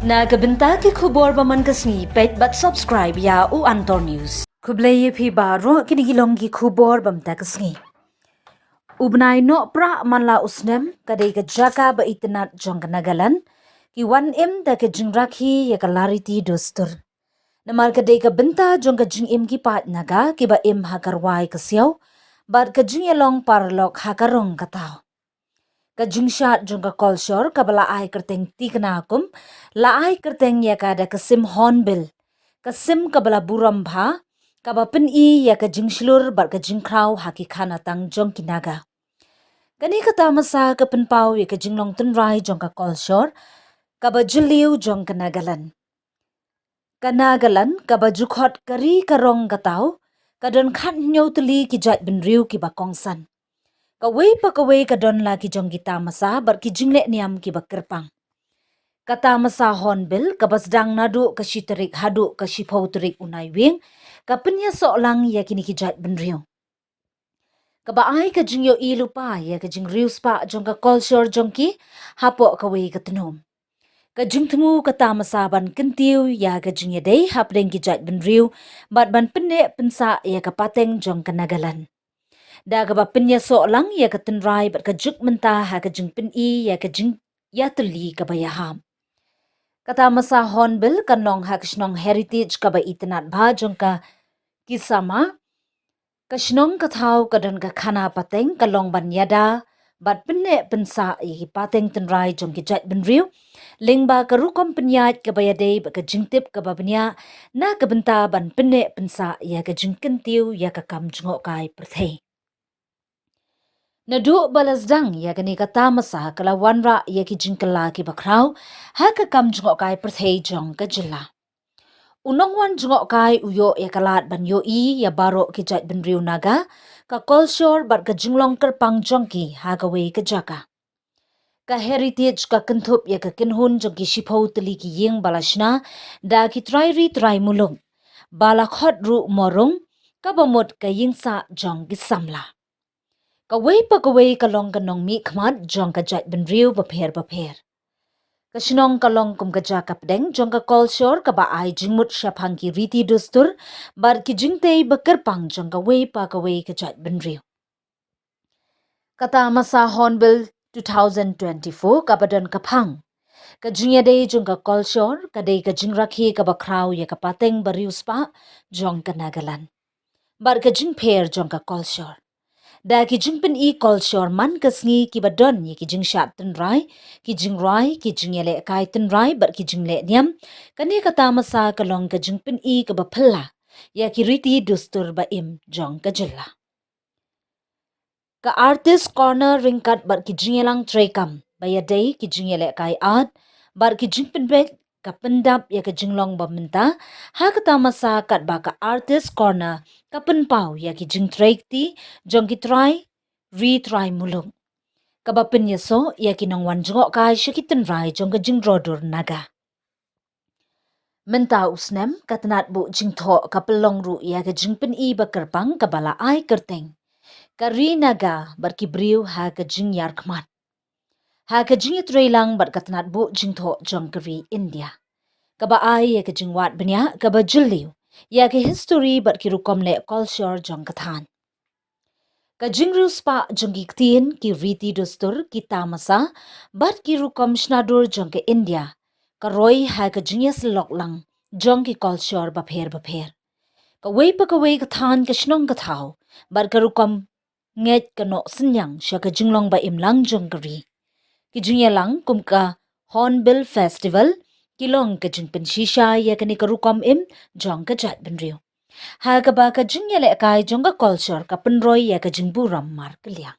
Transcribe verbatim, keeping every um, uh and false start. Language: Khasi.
Na ka bynta ki khubor ba man ka sngi, peit bad subscribe ïa u Antor News. Khublei ïa phi baroh, kine ki long ki khubor ba mynta ka sngi. U bnai Nohprah man la u snem, ka dei ka jaka ba itynnad jong ka Nagaland, ki wan im da ka jingrakhe ïa ka la riti dustur. Namar ka dei ka bynta jong ka jingim ki paid Naga kiba im ha ka rwai ka siaw bad ka jingïalong paralok ha ka rong ka taw. Ka jingshad jong ka kolshor kaba la ai kyrteng Tikna kum, la ai kyrteng ïa ka da ka sim Hornbill, ka sim kaba la burom bha, kaba pyni ïa ka jingshlur bad ka jingkhraw ha ki khana tang jong ki Naga. Kane ka tamasa ka pynpaw ïa ka jinglong tynrai jong ka kolshor kaba jylliew jong ka Nagaland. Ka Nagaland kaba ju khot ka ri ka rong ka taw, ka don khathynñiew tylli ki jaitbynriew kiba kongsan. Kawei pa kawei ka don la ki jong ki tamasa bad ki jingleh niam kiba kyrpang. Ka tamasa Hornbill kaba sdang naduh ka shi tarik haduh ka shiphew tarik u Naiwieng, ka pynïasoh lang ïa kine ki jaitbynriew. Kaba ai ka jingïohi lypa ïa ka jingriewspah jong ka kolshor jong ki hapoh kawei ka tnum. Ka jingthmu ka tamasa ban kyntiew ïa ka jingïadei hapdeng ki jaitbynriew bad ban pynneh pynsah ïa ka pateng jong ka Nagaland. Da kaba pynïasoh lang ïa ka tynrai bad ka juk mynta ha ka jingpyni ïa ka jingïatylli kaba ïahap. Ka tamasa Hornbill ka nong ha ka shnong Heritage kaba itynnad bha jong ka Kisama. Ka shnong ka thaw ka don ka khana pateng, ka long ban ïada bad pynneh pynsah ïa ki pateng tynrai jong ki jaitbynriew lyngba ka rukom pynïaid kaba ïadei bad ka jingtip kaba bniah na ka bynta ban pynneh pynsah ïa ka jingkyntiew ïa ka kam jngohkai pyrthei. Naduh ba la sdang ïa kane ka tamasa ka la wanrah ïa ki jingkylla kiba khraw ha ka kam jngohkai pyrthei jong ka jylla. U nongwan jngohkai u ïoh ïa ka lad ban ïohi ïa baroh ki jaitbynriew Naga, ka kolshor bad ka jinglong kyrpang jong ki ha kawei ka jaka. Ka Heritage ka kynthup ïa ka kynhun jong ki shiphew tylli ki ïing ba la shna da ki trai ri trai muluk, ba la khot ruh Morung, kaba mut ka ïingsah jong ki samla. Kawei pa kawei ka long ka nongmihkhmat jong ka jaitbynriew bapher bapher. Ka shnong ka long kum ka jaka pdeng jong ka kolshor kaba ai jingmut shaphang ki riti dustur bad ki jingtei ba kyrpang jong kawei pa kawei ka jaitbynriew. Ka tamasa Hornbill two thousand twenty-four kaba don ka phang: Ka jingïadei jong ka kolshor ka dei ka jingrakhe kaba khraw ïa ka pateng bariewspah jong ka Nagaland bad ka jingpher jong ka kolshor. Da ki jingpyni kolshor man ka sngi kiba don ïa ki jingshad tynrai, ki jingrwai, ki jingïalehkai tynrai bad ki jingleh niam, kane ka tamasa ka long ka jingpyni kaba phylla ïa ki riti dustur ba im jong ka jylla. Ka Artist Corner ryngkat bad ki jingïalang treikam ba ïadei, ki jingïalehkai art bad ki jingpynbeit, ka pyndap ïa ka jinglong ba mynta ha ka tamasa katba ka Artist Corner ka pynpaw ïa ki jingtrei kti jong ki trai ri trai muluk, kaba pynïasoh ïa ki nongwan jngohkai sha ki tynrai jong ka jingdro dur Naga. Mynta u snem, ka tnat buh jingthoh ka pynlong ruh ïa ka jingpyni ba kyrpang kaba la ai kyrteng Ka Ri Naga bad ki Briew ha ka Jingïarkhmat, ha ka jingïatreilang bad ka tnat buh jingthoh jong ka ri India, kaba ai ïa ka jingwad bniah kaba jylliew ïa ka histori bad ki rukom leh kolshor jong ka thaiñ. Ka jingriewspah jong ki ktien, ki riti dustur, ki tamasa bad ki rukom shna dur jong ka India ka roi ha ka jingïasyllok lang jong ki kolshor bapher bapher. Kawei pa kawei ka thaiñ, ka shnong ka thaw bad ka rukom ngeit ka noh synñiang sha ka jinglong ba imlang jong ka ri. Ki jingïalang kum ka Hornbill Festival ki long ka jingpynshisha ïa kane ka rukom im jong ka jaitbynriew, ha kaba ka jingïalehkai jong ka kolshor ka pynroi ïa ka jingburom markylliang.